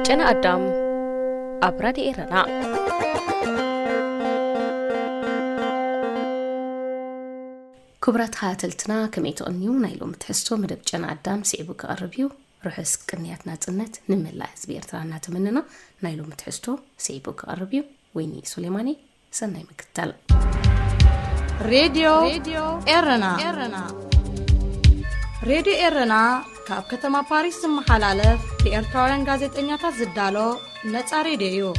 ጨና ኣዳም ኣብ ራድዮ ኤረና። ክቡራት ተኸታተልትና፣ ከመይ ትቕንዩ? ናይ ሎሚ ትሕዝቶ መደብ ጨና ኣዳም ስዒቡ ክቐርብ እዩ። ርሑስ ቅንያት ናጽነት ንመላእ ህዝቢ ኤርትራ እናተመነና፣ ናይ ሎሚ ትሕዝቶ ስዒቡ ክቐርብ እዩ። ወይኒ ሱሌማኒ፣ ሰናይ ምክትታል። ሬድዮ ኤረና። ሬድዮ ኤረና ካብ ከተማ ፓሪስ ዝመሓላለፍ ብኤርትራውያን ጋዜጠኛታት ዝዳሎ ነጻ ሬድዮ እዩ።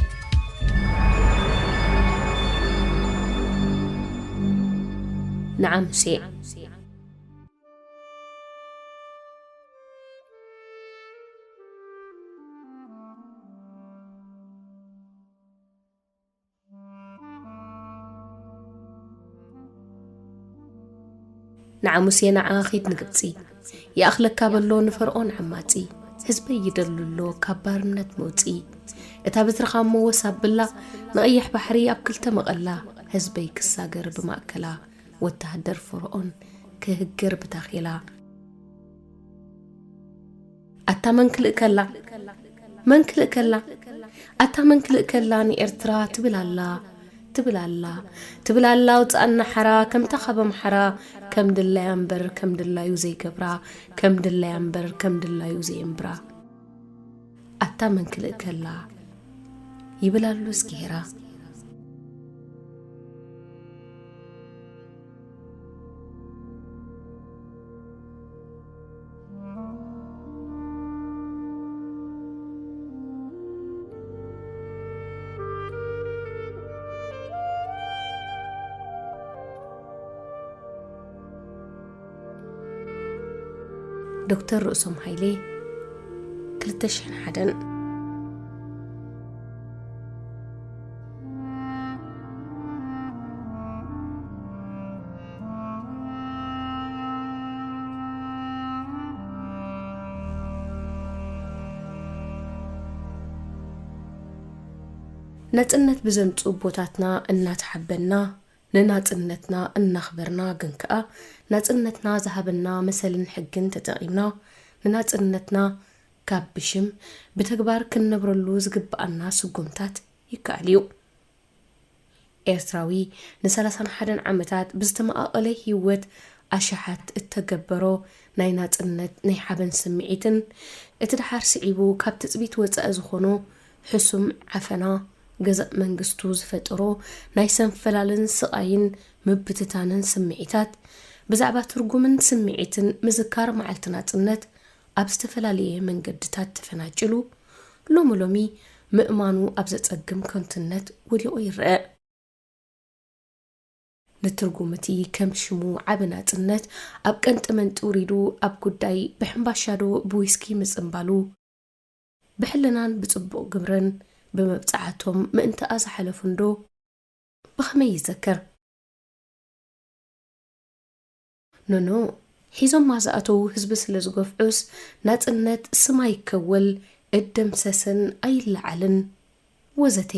ንዓምሴ። ንዓ ሙሴ፣ ንዓ ኺድ ንግብጺ፣ ይኣኽለካ በሎ ንፈርዖን ዓማጺ። ህዝበይ ይደሉ ኣሎ ካብ ባርነት መውጺኢ። እታ በትርኻ እሞ ወስ ኣብላ፣ ንቐይሕ ባሕሪ ኣብ ክልተ መቐላ። ህዝበይ ክሳገር ብማእከላ፣ ወተሃደር ፈርዖን ክህግር ብታኼላ። ኣታ መን ክልእከላ? መን ክልእከላ? ኣታ መን ክልእከላ ንኤርትራ ትብል ኣላ፣ ትብል ኣላ፣ ትብል ኣላ፣ ኣውጽኣና ሓራ፣ ከምታ ካብ ኣምሓራ፣ ከም ድላያ እምበር ከም ድላዩ ዘይገብራ፣ ከም ድላያ እምበር ከም ድላዩ ዘየንብራ። ኣታ መን ክልእከላ? ይብል ኣሎ እስኪ ሄራ። ዶክተር ርእሶም ሃይሌ፣ ክልተ ሽሕን ሓደን። ናጽነት ብዘምጽኡ ኣቦታትና እናተሓበንና፣ ንናጽነትና እናኽበርና፣ ግን ከኣ ናጽነትና ዝሃበና መሰልን ሕግን ተጠቒምና፣ ንናጽነትና ካብ ብሽም ብተግባር ክንነብረሉ ዝግብኣና ስጉምታት ይከኣል እዩ። ኤርትራዊ ንሰላሳን ሓደን ዓመታት ብዝተመቓቐለ ህይወት ኣሽሓት እተገበሮ ናይ ናጽነት ናይ ሓበን ስምዒትን፣ እቲ ደሓር ስዒቡ ካብ ትጽቢት ወጻኢ ዝኾኖ ሕሱም ዓፈና ገዛእ መንግስቱ ዝፈጠሮ ናይ ሰንፈላልን ስቓይን ምብትታንን ስምዒታት፣ ብዛዕባ ትርጉምን ስምዒትን ምዝካር መዓልቲ ናጽነት ኣብ ዝተፈላለየ መንገድታት ተፈናጭሉ፣ ሎሚ ሎሚ ምእማኑ ኣብ ዘጸግም ከንቱነት ወዲቑ ይረአ። ንትርጉም እቲ ከም ሽሙ ዓቢ ናጽነት ኣብ ቀንጢ መንጢ ውሪዱ ኣብ ጉዳይ ብሕምባሻ ዶ ብዊስኪ ምጽንባሉ፣ ብሕልናን ብጽቡቕ ግብርን ብመብጽዓቶም ምእንተኣ ዝሓለፉ እንዶ ብኸመይ ይዘከር? ኖኖ፣ ሒዞማ ዝኣተዉ ህዝቢ ስለ ዝገፍዑስ ናጽነት ስም ኣይከወል፣ እደምሰስን ኣይለዓልን ወዘተ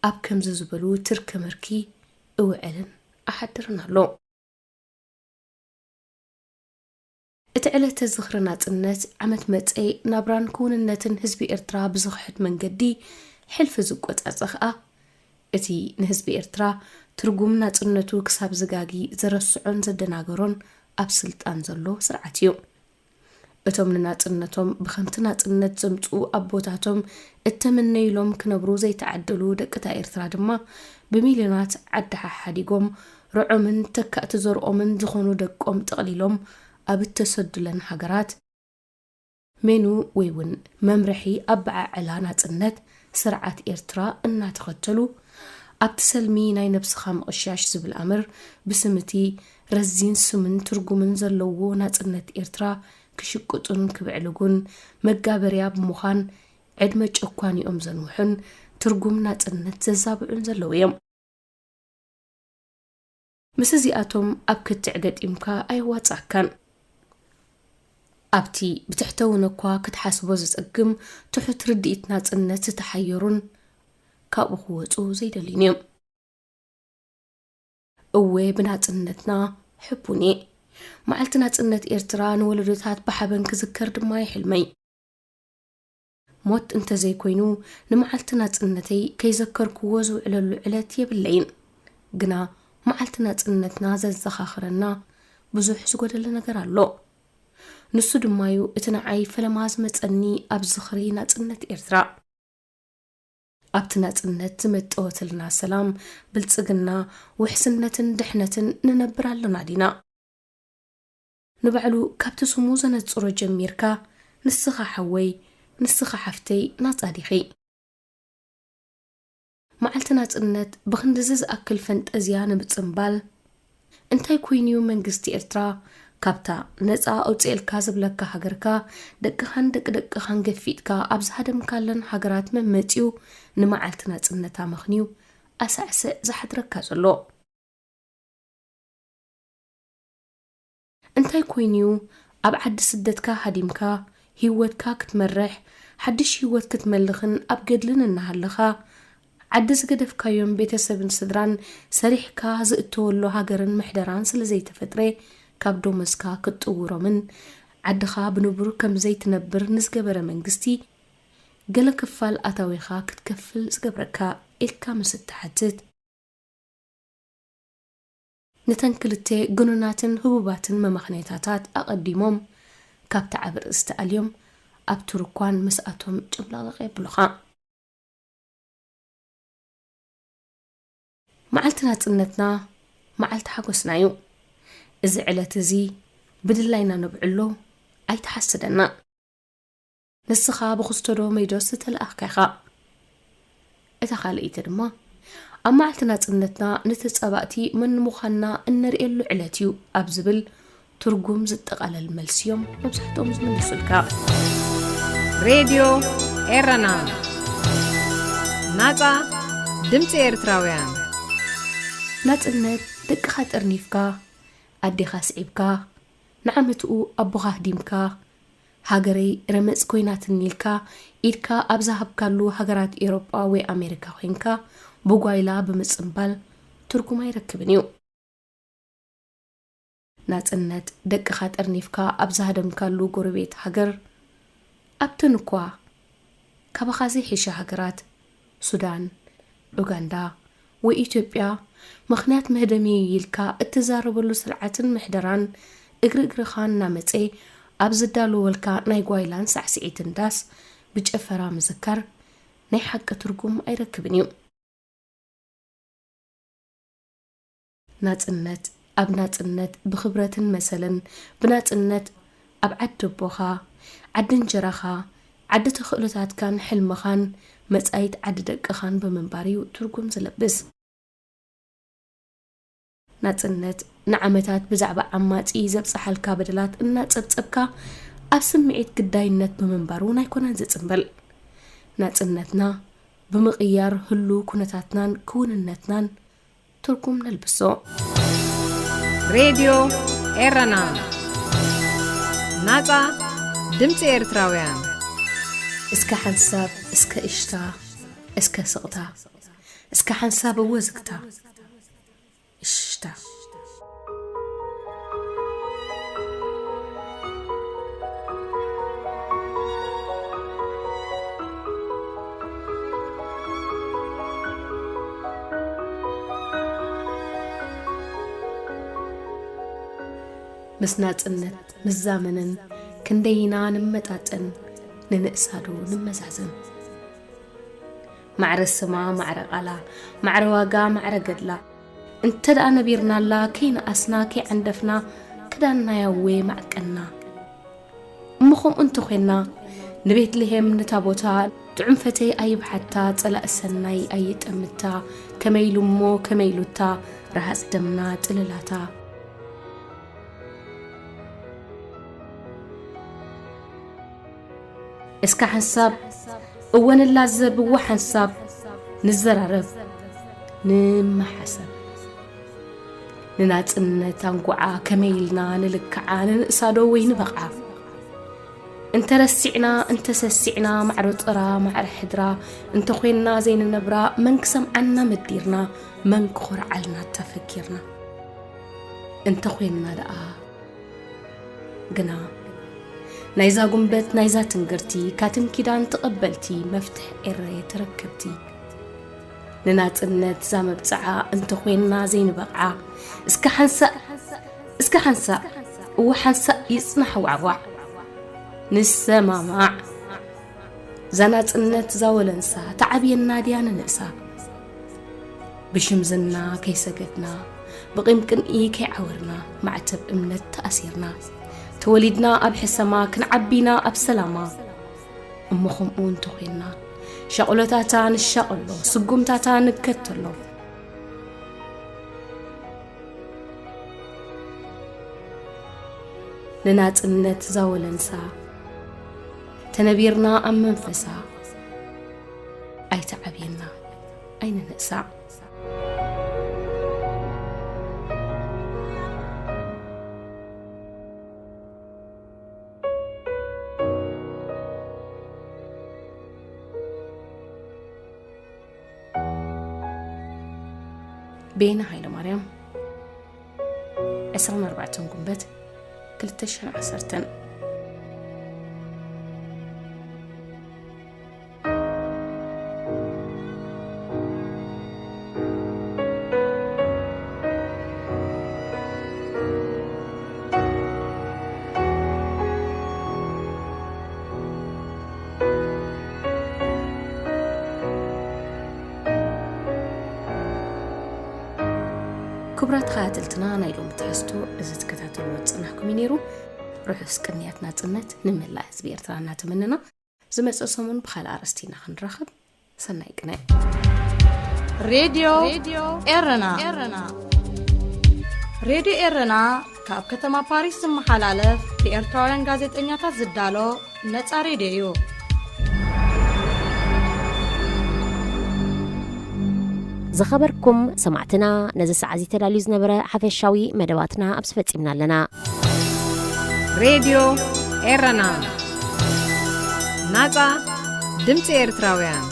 ኣብ ከምዚ ዝበሉ ትርኪ ምርኪ እውዕልን እሓድርን ኣሎ። እቲ ዕለተ ዝኽሪ ናጽነት ዓመት መጸ ናብራን ክውንነትን ህዝቢ ኤርትራ ብዝኽሕድ መንገዲ ሕልፊ ዝቆጻጸ ኸኣ፣ እቲ ንህዝቢ ኤርትራ ትርጉም ናጽነቱ ክሳብ ዝጋጊ ዘረስዖን ዘደናገሮን ኣብ ስልጣን ዘሎ ስርዓት እዩ። እቶም ንናጽነቶም ብኸምቲ ናጽነት ዘምጽኡ ኣቦታቶም እተመነዩሎም ክነብሩ ዘይተዓደሉ ደቂ እታ ኤርትራ ድማ ብሚልዮናት ዓዲ ሓሓዲጎም ርዖምን ተካእቲ ዘርኦምን ዝኾኑ ደቆም ጠቕሊሎም ኣብ እተሰዱለን ሃገራት ሜኑ ወይ እውን መምርሒ ኣበዓዕላ ናጽነት ስርዓት ኤርትራ እናተኸተሉ ኣብቲ ሰልሚ ናይ ነብስኻ ምቕሻሽ ዝብል ኣምር ብስም እቲ ረዚን ስምን ትርጉምን ዘለዎ ናጽነት ኤርትራ ክሽቅጡን ክብዕልጉን መጋበርያ ብምዃን ዕድመ ጨኳኒኦም ዘንውሑን ትርጉም ናጽነት ዘዛብዑን ዘለዉ እዮም። ምስ እዚኣቶም ኣብ ክትዕ ገጢምካ ኣየዋጽኣካን። ኣብቲ ብትሕተ እውን እኳ ክትሓስቦ ዘጸግም ትሑት ርድኢት ናጽነት ዝተሓየሩን ካብኡ ክወጹ ዘይደልዩን እዮም። እወ ብናጽነትና ሕቡን እየ። መዓልቲ ናጽነት ኤርትራ ንወለዶታት ብሓበን ክዝከር ድማ ይሕልመይ። ሞት እንተዘይኮይኑ፣ ንመዓልቲ ናጽነተይ ከይዘከርክዎ ዝውዕለሉ ዕለት የብለይን። ግና መዓልቲ ናጽነትና ዘዘኻኽረና ብዙሕ ዝጎደለ ነገር ኣሎ። ንሱ ድማ'ዩ እቲ ንዓይ ፈለማ ዝመጸኒ ኣብ ዝኽሪ ናጽነት ኤርትራ። ኣብቲ ናጽነት ዝመጠወትልና ሰላም፣ ብልጽግና፣ ውሕስነትን ድሕነትን ንነብር ኣሎና ዲና? ንባዕሉ ካብቲ ስሙ ዘነጽሮ ጀሚርካ፣ ንስኻ ሓወይ፣ ንስኻ ሓፍተይ ናጻ ዲኺ? መዓልቲ ናጽነት ብኽንድዚ ዝኣክል ፈንጠዝያ ንምጽምባል፣ እንታይ ኮይኑ'ዩ መንግስቲ ኤርትራ ካብታ ነጻ ኣውጽኤልካ ዝብለካ ሃገርካ፣ ደቅኻን ደቂ ደቅኻን ገፊጥካ ኣብ ዝሃደምካለን ሃገራት መመጺኡ ንመዓልቲ ናጽነት ኣመኽንዩ ኣሳዕስዕ ዝሓድረካ ዘሎ? እንታይ ኮይኑ'ዩ ኣብ ዓዲ ስደትካ ሃዲምካ፣ ህይወትካ ክትመርሕ፣ ሓድሽ ህይወት ክትመልኽን ኣብ ገድልን እናሃለኻ፣ ዓዲ ዝገደፍካዮም ቤተሰብን ስድራን ሰሪሕካ ዝእተወሉ ሃገርን ምሕደራን ስለ ዘይተፈጥረ፣ ካብ ደሞዝካ ክትጥውሮምን ዓድኻ ብንቡር ከም ዘይትነብር ንዝገበረ መንግስቲ፣ ገለ ክፋል ኣታዊኻ ክትከፍል ዝገብረካ ኢልካ ምስ እትሓትት፣ ነተን ክልተ ግኑናትን ህቡባትን መመኽነይታታት ኣቐዲሞም ካብቲ ዓቢ ርእሲ ተኣልዮም ኣብ ትርኳን ምስኣቶም ጭምልቕልቕ የብሉኻ። መዓልቲ ናጽነትና መዓልቲ ሓጎስና እዩ። እዚ ዕለት እዚ ብድላይና ነብዕሎ፣ ኣይትሓስደና። ንስኻ ብኹስቶዶ መይዶስ ዝተለኣኽካ ኢኻ? እታ ካልኣይቲ ድማ፣ ኣብ መዓልቲ ናጽነትና ንተጻባእቲ መን ምዃንና እነርእየሉ ዕለት እዩ ኣብ ዝብል ትርጉም ዝጠቓለል መልሲ እዮም መብዛሕትኦም ዝምልሱልካ። ሬድዮ ኤረና፣ ናጻ ድምጺ ኤርትራውያን። ናጽነት ደቅኻ ጠርኒፍካ፣ ኣዴኻ ስዒብካ፣ ንዓመትኡ ኣቦኻ ኣህዲምካ፣ ሃገረይ ረመጽ ኮይናትኒ ኢልካ ኢድካ ኣብ ዝሃብካሉ ሃገራት ኤውሮጳ ወይ ኣሜሪካ ኮይንካ ብጓይላ ብምጽምባል ትርጉም ኣይረክብን እዩ። ናጽነት ደቅኻ ጠርኒፍካ ኣብ ዝሃደምካሉ ጎረቤት ሃገር፣ ኣብተን እኳ ካባኻ ዘይሕሻ ሃገራት፣ ሱዳን፣ ኡጋንዳ ወይ ኢትዮጵያ፣ ምኽንያት መህደሚ ኢልካ እትዛረበሉ ስርዓትን ምሕደራን እግሪ እግርኻ እናመጸ ኣብ ዝዳለወልካ ናይ ጓይላን ሳዕስዒትን ዳስ ብጨፈራ ምዝካር ናይ ሓቂ ትርጉም ኣይረክብን እዩ። ናጽነት፣ ኣብ ናጽነት ብኽብረትን መሰልን፣ ብናጽነት ኣብ ዓዲ ኣቦኻ፣ ዓዲ እንጀራኻ፣ ዓዲ ተኽእሎታትካን ሕልምኻን፣ መጻኢት ዓዲ ደቅኻን ብምንባር እዩ ትርጉም ዝለብስ። ናጽነት፣ ንዓመታት ብዛዕባ ዓማጺ ዘብጽሓልካ በደላት እናጸብጸብካ፣ ኣብ ስምዒት ግዳይነት ብምንባር እውን ኣይኮነን ዝጽምበል። ናጽነትና ብምቕያር ህሉው ኩነታትናን ክውንነትናን ትርጉም ነልብሶ። ሬድዮ ኤረና፣ ናጻ ድምጺ ኤርትራውያን። እስከ ሓንሳብ፣ እስከ እሽታ፣ እስከ ስቕታ፣ እስከ ሓንሳብ እወ ዝግታ። እሽታ። ምስ ናጽነት፣ ምስ ዛመንን ክንደይ ኢና ንመጣጠን፣ ንንእሳዶ ንመዛዘን። ማዕረ ስማ፣ ማዕረ ቃላ፣ ማዕረ ዋጋ፣ ማዕረ ገድላ፣ እንተ ደኣ ነቢርናላ፣ ከይነኣስና፣ ከይዓንደፍና፣ ክዳንና ያዌ ማዕቀና። እሞ ከምኡ እንተኾይንና፣ ንቤትልሄም ንታ ቦታ፣ ጥዑም ፈተይ ኣይብሓታ፣ ጸላእ ሰናይ ኣይጠምታ፣ ከመይ ኢሉ እሞ ከመይ ኢሉታ፣ ረሃጽ ደምና ጥልላታ። እስከ ሓንሳብ፣ እወ ንላዘብ፣ እወ ሓንሳብ፣ ንዘራረብ፣ ንመሓሰብ። ንናጽነት ኣንጉዓ ከመይ ኢልና ንልክዓ፣ ንንእሳዶ ወይ ንበቕዓ? እንተረሲዕና፣ እንተሰሲዕና፣ ማዕረ ጥራ፣ ማዕረ ሕድራ፣ እንተኾይንና ዘይንነብራ፣ መን ክሰምዓና መዲርና፣ መን ክኾርዓልና ተፈኪርና? እንተኾይንና ደኣ፣ ግና ናይዛ ጉንበት ናይዛ ትንግርቲ ካትም ኪዳን ተቐበልቲ መፍትሕ ኤረየ ተረከብቲ። ንናጽነት ዛመብጽዓ እንተኾይንና ዘይንበቕዓ፣ እስከ ሓንሳእ፣ እስከ ሓንሳእ፣ እወ ሓንሳእ ይጽናሕ ዋዕዋዕ። ንሰማማዕ። ዛናጽነት ዛወለንሳ ተዓብየና ድያ ንንእሳ? ብሽምዝና ከይሰገድና፣ ብቂም ቅንኢ ከይዓወርና፣ ማዕተብ እምነት ተኣሲርና። ተወሊድና ኣብ ሕሰማ፣ ክንዓቢና ኣብ ሰላማ። እሞ ከምኡ እንተኾይንና፣ ሻቕሎታታ ንሻቐሎ፣ ስጉምታታ ንከተሎ። ንናጽነት ዛወለንሳ፣ ተነቢርና ኣብ መንፈሳ፣ ኣይተዓብየና፣ ኣይንንእሳዕ። ቤና ሃይለማርያም፣ ዕስራን ኣርባዕተን ጉንበት ክልተ ሽሕን ዓሰርተን። ክቡራት ተኸታተልትና፣ ናይ ሎሚ ትሕዝቶ እዚ ትከታተልዎ ዝጸናሕኩም እዩ ነይሩ። ርሑስ ቅንያት ናጽነት ንመላእ ህዝቢ ኤርትራ እናተመነና፣ ዝመጽእ ሰሙን ብኻልእ ኣርእስቲ ኢና ክንራኸብ። ሰናይ ቅነ። ሬድዮ ኤረና። ሬድዮ ኤረና ካብ ከተማ ፓሪስ ዝመሓላለፍ ብኤርትራውያን ጋዜጠኛታት ዝዳሎ ነጻ ሬድዮ እዩ። ዝኸበርኩም ሰማዕትና፣ ነዚ ሰዓት እዚ ተዳልዩ ዝነበረ ሓፈሻዊ መደባትና ኣብዚ ፈጺምና ኣለና። ሬድዮ ኤረና፣ ናጻ ድምጺ ኤርትራውያን።